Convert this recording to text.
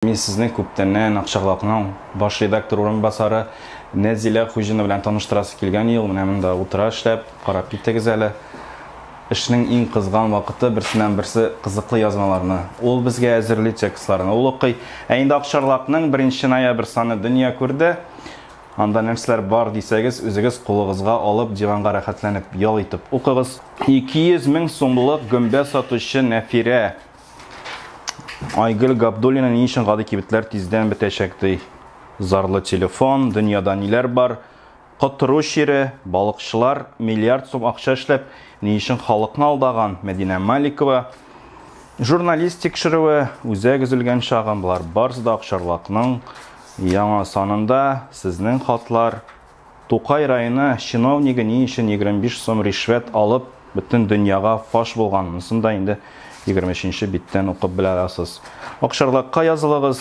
Мин сезне күптәннән Акчарлакның баш редактор урынбасары Нәзилә Хуҗина белән таныштырасы килгән ел. Менә монда утыра эшләп, карап китегез әле. Эшнең иң кызган вакыты берсеннән берсе кызыклы язмаларны. Ул безгә әзерли текстларны, ул укый. Ә инде Акчарлакның 1 ноябрь саны дөнья күрде. Анда нәрсәләр бар дисәгез, үзегез кулыгызга алып, диванга рәхәтләнеп ял итеп укыгыз. 200 мең сумлык гөмбә сатучы Нәфирә Айгөл Габдуллина ни өчен гади кибетләр тиздән бетәчәк ди. Зарлы телефон, дөньяда ниләр бар? Котыру чире, балыкчылар миллиард сум акча эшләп, ни өчен халыкны алдаган? Мәдинә Маликова. Журналист тикшерүе, үзәк өзелгән чагым, болар барысы да Акчарлакның яңа санында. Сезнең хатлар. Тукай районы чиновнигы ни өчен 25 сум ришвәт алып, бөтен дөньяга фаш булган? Монысын да инде 23 нче биттән укып белә аласыз. Акчарлакка язылыгыз.